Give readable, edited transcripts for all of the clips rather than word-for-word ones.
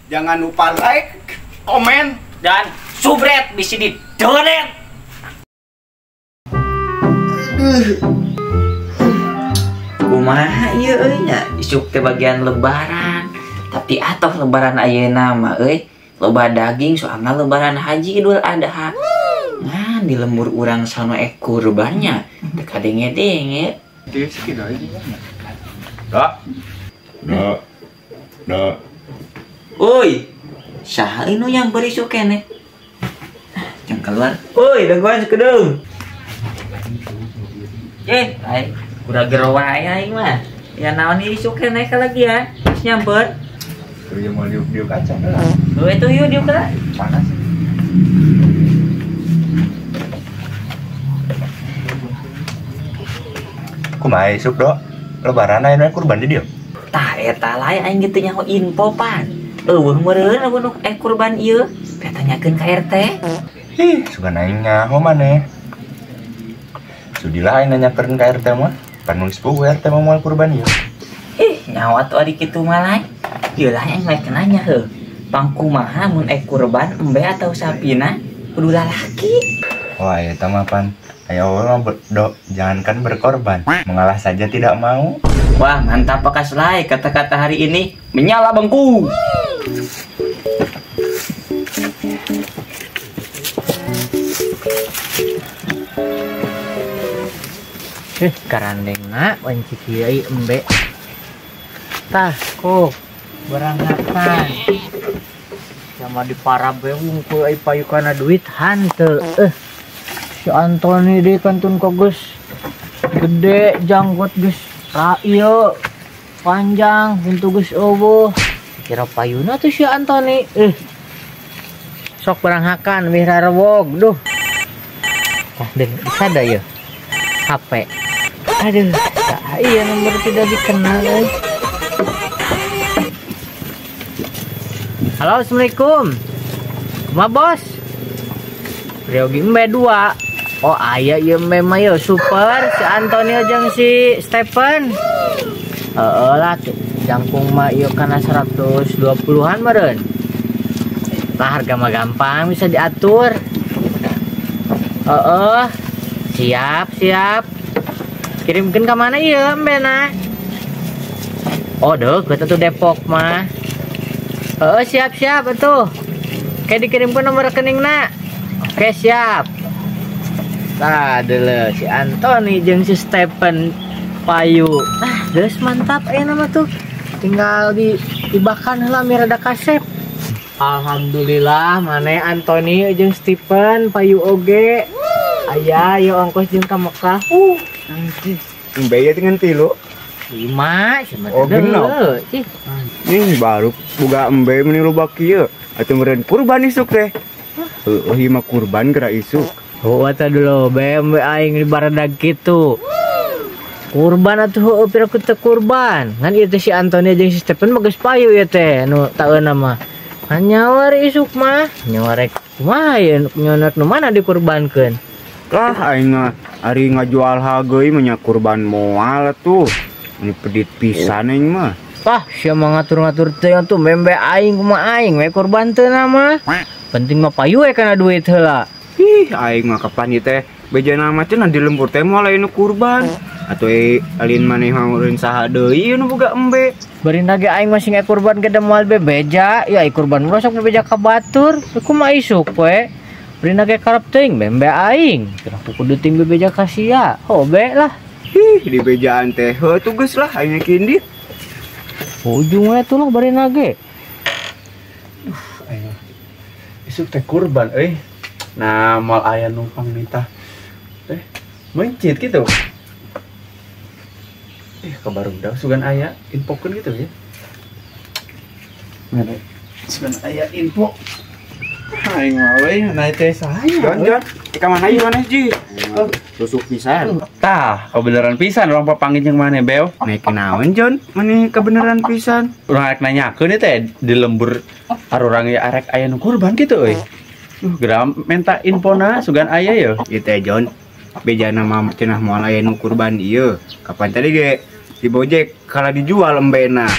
Jangan lupa like, komen, dan subscribe di sini. Donet. Kumaha ieu euy nya isuk teh bagian lebaran. Tapi atoh lebaran ayeuna mah euy, loba daging soalna lebaran haji Idul Adha. Ngan di lembur urang sono ek kurbannya teu kadenge-denge. Da. Da. Da. Oi, saha nu yang berisu keneh? Jangan keluar. Oi, dagoan sakedeung. Ai kurang gero wae aing mah. Ya naon ieu isuk keneh ka lagi ya? Geus nyamper. Tuh yang mau diuk-diuk aja lah. Heuh atuh yeuh diuk lah. Panas. Kumaha isuk, Dok? Lebaran aya nu kurban di dieu? Tah eta lae aing ge teu nyaho info pan. Eueuh meureun lamun nu kurban ieu. Teh tanyakeun ka RT. Ih, sugan aing nyaho maneh. Sudilah aing nanyakeun ka RT mah. Pan nulis buku RT mah moal kurban ieu. Ih, nyaho atuh ari kitu mah lae. Ieu lah aing rek nanya heuh. Pangkumaha mun ek kurban embe atau sapina kudu lalaki. Wah, eta mah pan. Ayo mah Dok, jangankan berkorban, mengalah saja tidak mau. Wah, mantap bekas lai kata-kata hari ini menyala bengku. Karandengna wanci kieu embe. Tah, kok berangkatan. Sama di parabe wungkul ai payukana duit hanteu. Si Antoni deh kantun kogus gede janggot geus raio panjang huntu geus eueuh. Kira payuna tuh si Antoni. Sok beranghakan mih rarewog duh. Tah deung sada ye HP. Aduh, tak iya nomor tidak dikenal euy. Halo, assalamualaikum. Kumaha bos? Riogi embe 2. Oh aya ieu embe mah yeuh super si Antonio jeung si Stephen. Heeh lah jangkung mah ieu kana 120-an meureun. Lah harga mah gampang bisa diatur. Heeh. Siap, siap. Kirimkeun ka mana ieu embe na? Oh deukeut atuh Depok mah. Heeh, siap siap atuh. Oke dikirimkeun nomor rekeningna. Oke siap. Tah deuleu si Antoni jeung si Stephen payu. Ah, geus mantap aya mah tuh. Tinggal dibakan heula mi rada kasep. Alhamdulillah maneh Antoni jeung Stephen payu oge. Aya ieu ongkos jeung ka Mekah. Embe ieu dengan 3. 5 cenah. Oh genep. Ih baru boga embe meni loba kieu. Atuh meureun kurban isuk teh. Heueuh ieu mah kurban geura isuk. Oh atuh dulu embe aing di baradag kitu. Kurban atuh heueuh pira ku teu kurban. Ngan ieu teh si Antoni jeung si Stephen mah geus payu ieu teh nu taeuna mah. Ngan nyawa isuk mah, nyawa rek kumaha ieu nyonet nu mana dikurbankeun. Lah aing mah ari ngajual hageui mah nya kurban moal atuh. Ini pedit pisan aing mah. Wah, sia mah ngatur-ngatur teh atuh membe aing kumaha aing we kurban teu na mah. Penting mah payu we kana duit heula. Ih, aing mah kapan ieu teh bejana mah cenah di lembur teh moal aya nu kurban. Atuh alin maneh mah ulin saha deui nu boga embe. Barina ge aing masih nge kurban ge moal bebeja. Ya ai kurban mah sok bebeja ka batur. Kumaha isuk we. Barina ge karep teuing membe aing. Kira kudu ting bebeja ka sia. Hobe lah. Ih, di bejaan teh heuh tugas lah aing kindi. Ujung we tuh lah barina ge. Duh, aing isuk teh kurban euy. Nah, moal aya numpang minta mencit gitu. Kabarudak sugan aya infokeun gitu ya. Mana? Sugan aya info. Aing mah we na teh saha. Jon, ka mana ieu maneh ji? Rusuk pisan. Tah, kebenaran pisan urang papanggih jeung maneh, Beo. Naik naon, Jon? Maneh kebenaran pisan. Urang arek nanyakeun ieu teh di lembur arurang ieu arek aya nu kurban kitu euy. Geura minta infona sugan aya ye. Ieu teh Jon, bejana mah cenah moal aya nu kurban ieu. Kapan tadi ge di Bojek kala dijual embena.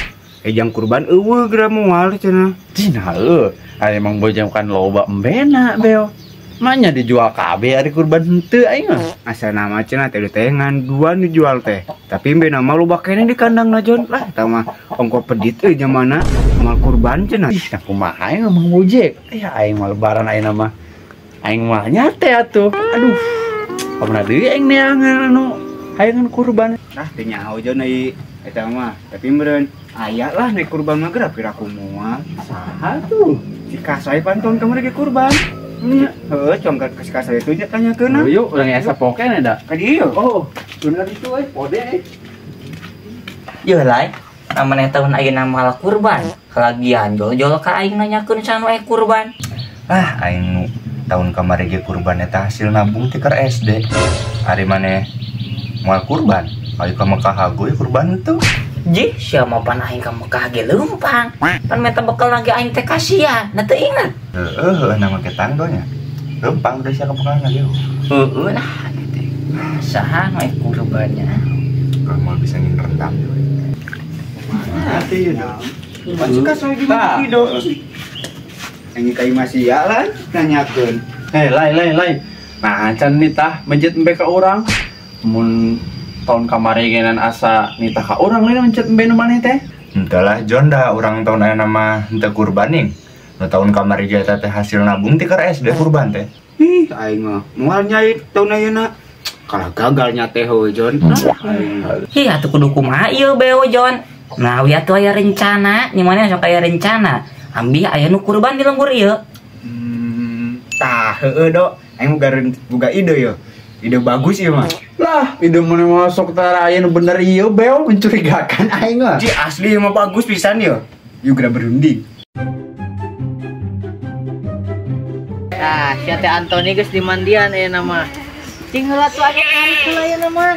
Ejang kurban eueuh geura moal cenah. Cina heueuh, ari Mang Bojeng kan loba embena beo. Manya dijual kabeh ari kurban henteu aing mah. Asa nama cenah teh teh ngan dua nu jual teh. Tapi embena mah loba keneh di kandang na Jon. Lah eta mah ongko pedit euy jamana moal kurban cenah. Ih, nah kumaha aing Mang Bojeng. Ya aing mah lebaran ayeuna mah. Aing mah nyate atuh. Aduh. Pamana deui aing neangan anu hayangan kurban. Nah teu nyaho Jon euy eta mah. Tapi meureun aya lah naik kurban mah geura piraku moal. Saha tuh? Si Kasai pantun kamari ge kurban. Heeh, congkat ke si Kasai itu nya tanyakeun. Yuk, urang asa poken da. Ka dieu. Oh, bener itu euy, pode euy. Yeuh lai, amaneh tahun ayeuna malah kurban. Kalagian jol-jol ka aing nanyakeun sanu aya kurban. Ah, aing nu tahun kamari ge kurban eta hasil nabung ti keur SD. Ari maneh moal kurban, ayo ka Mekah hagoy kurban teu. Jih, sia mah pan aing ka Mekah ge leumpang. Pan meta bekal lagi aing teh kasihan, na teu ingat. Heeh, nama ke tanggonya. Leumpang udah sia ka Mekah lagi. Heeh lah gitu. Saha nu aya kurbannya? Kalau mau bisa ngin rendang. Hati ya. Kurban si Kasai di mana do? Aing ka imah sia lah nanyakeun. Hei, lai lai lai. Nah, can nitah mencet embe ka urang. Mun tahun kamari genan asa nitah ka urang lain mencet embe nu maneh teh. Henteu lah Jon da urang tahun ayeuna mah henteu kurbaning. Nu tahun kamari ge eta teh hasil nabung ti keur SD kurban teh. Ih, aing mah moal nyai tahun ayeuna. Kalah gagal nya teh heuh Jon. Hi atuh kudu kumaha ieu beo Jon. Nah, wi atuh aya rencana, nya maneh sok aya rencana. Ambi aya nu kurban di lembur ieu. Tah heueuh do. Aing boga ide yo. Ide bagus ieu mah. Lah, ide mun masuk tara aya nu bener ieu beo mencurigakan aing mah. Ji asli ieu mah bagus pisan yo. Yuk geura berunding. Tah, sia teh Antoni geus dimandian ayeuna mah. Cing heula tuh aya ngarit heula ayeuna mah.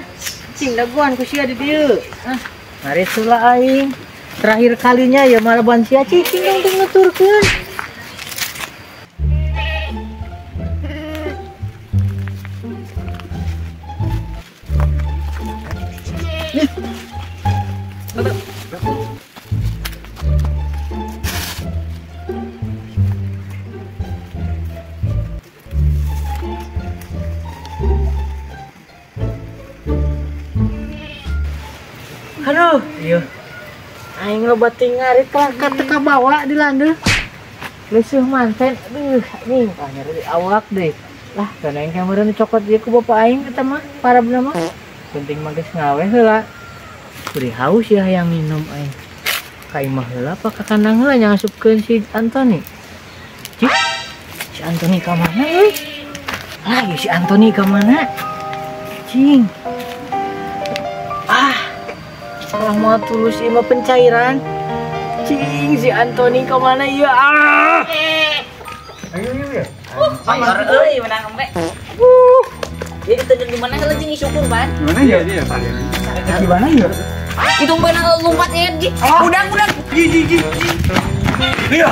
Cing daguan ku sia di dieu. Ah, ngarit heula aing. Terakhir kalinya ya malaban sia cing dong tong nuturkeun. Aduh, iya. Aing loba teuing ngarit kalah ka teu kabawa di landeuh. Leuseum manten, aduh, anjing kalah nyeri di awak deui. Lah, kana aing kameureun cokot ieu ku bapa aing eta mah, parabna mah. Penting mah geus ngawe heula. Kuring haus ya hayang minum aing. Ka imah heula apa ka kandang heula nya ngasupkeun si Antoni. Cik, si Antoni ka mana euy? Lah, ieu si Antoni ka mana? Cing. Ah, salah mau tulus ima pencairan. Cing, si Antoni ke mana ya? Ah. Ayo ayo. Mayor euy menang embe. Jadi teu di mana heula jeung isu kurban? Di mana ya dia? Di mana ya? Itu beunang lompat ya, Ji. Udang, udang. Ji, ji, ji. Iya.